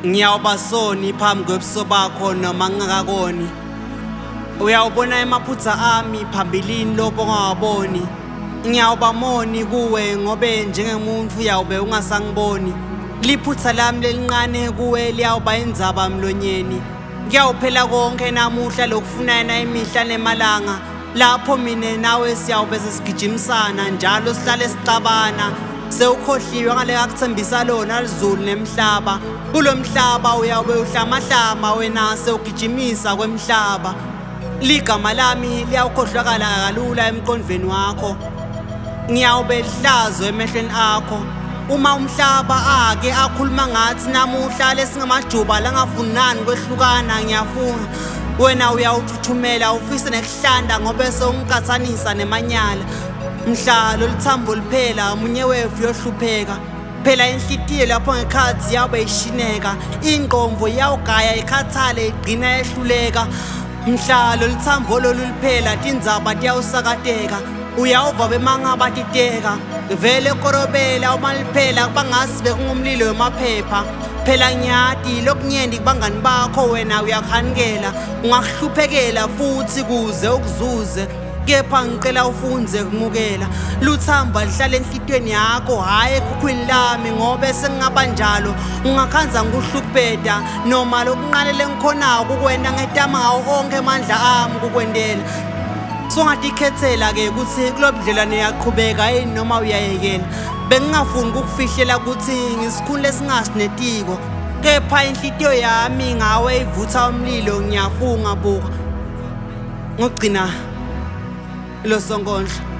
Ngiyawuba soni phambi kwebuso bakho noma ngingakakoni. Uyawubona emaphutha ami phambilini lobo ongawaboni. Ngiyawuba moni kuwe ngobe njengemuntu uyawube ungasangiboni. Liphutha lami lelincane kuwe liyawuba indzaba mlonyeni. Kuyawuphela konke namuhla lokufunana imihla nemalanga. Lapho mina nawe siyawube sesigijimisana njalo sihlale sixabana. Sewukhohliwe ngale akuthembisa lona lizulu nemhlaba. Kulo mhlaba uyawube uhlamahlama wena sewugijimisa kwemhlaba. Ligama lami liyawukhohlwakala kalula emqondweni wakho. Ngiyawube lihlazo emehlweni akho. Uma umhlaba ake akhuluma ngathi namuhla lesingamajuba langafunani kwehlukana ngiyafunga wena uyawuthuthumela ufise nekuhlanda ngobe sewungiqathanisa nemanyala. Mhla loluthambo liphela munye wethu uyohlupheka. Phela inhlitiyo lapho ngekhathi yawube ishineka, ingqombo iyawugaya ikhathale igcina yehluleka. Mhla loluthambo lolu liphela tindzaba tiyawusakateka, uyawuva bemanga batiteka. Vele korobela uma liphela kuba ngasi bekungumlilo wemaphepha. Phela ngiyati lokunyenti kubangani bakho wena uyakuhanikela, ungakuhluphekela futhi kuze ukuzuze. Kepha ngicela ufundze kumukela luthamba lihlale enhlitiyweni yakho, hhayi ekhukhwini lami, ngobe sengingaba njalo ungakhanza ngikuhlukubeda noma lokunqane lengikhonayo kukwenta ngetama ngawo onke amandla ami kukwentela. Songatikhetsela-ke ukuthi kulo budlelwane uyaqhubeka yini noma uyayekela. Bengingafuni ukukufihlela ukuthi ngisikhuni lesingasinetiko, kepha inhlitiyo yami ngawe ivutha umlilo, ngiyafunga buka. Ngokugcina lo sonkondlo.